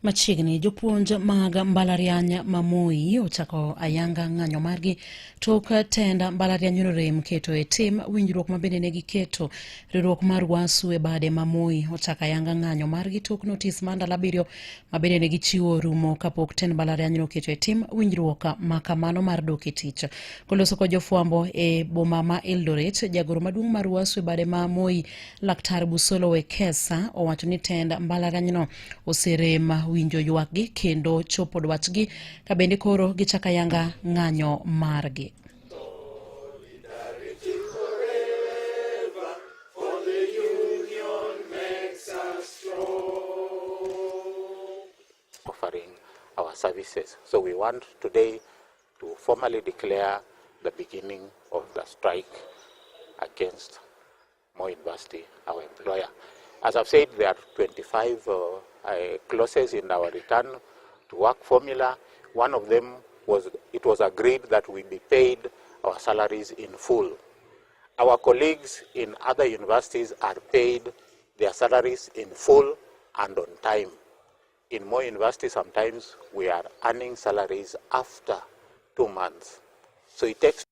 Machiegni, jopuonj mag mbalariany ma Moi ochako ayanga ng'anyo margi tok tend mbalarianyno rem keto e tim winjruok ma bende ne giketo. Riwruok mar WASU e bade ma Moi ochako ayanga ng'anyo margi tok notis mar ndalo 7 ma bende ne gichiwo rumo kapok tend mbalarianyno oketo e tim winjruok ma kamano mar dok e tich. Koloso kod jofwambo e boma ma Eldoret, jagoro maduong' mar WASU e bade ma Moi, Laktar Busolo Wekesa owacho ni tend mbalarianyno oserem winjo ywakgi kendo chopo dwachgi ka bende koro gichako ayanga ng'anyo margi. Offering our services. So we want today to formally declare the beginning of the strike against Moi University, our employer. As I've said, there are 25 clauses in our return to work formula. One of them was it was agreed that we be paid our salaries in full. Our colleagues in other universities are paid their salaries in full and on time. In Moi University, sometimes we are earning salaries after 2 months. So it takes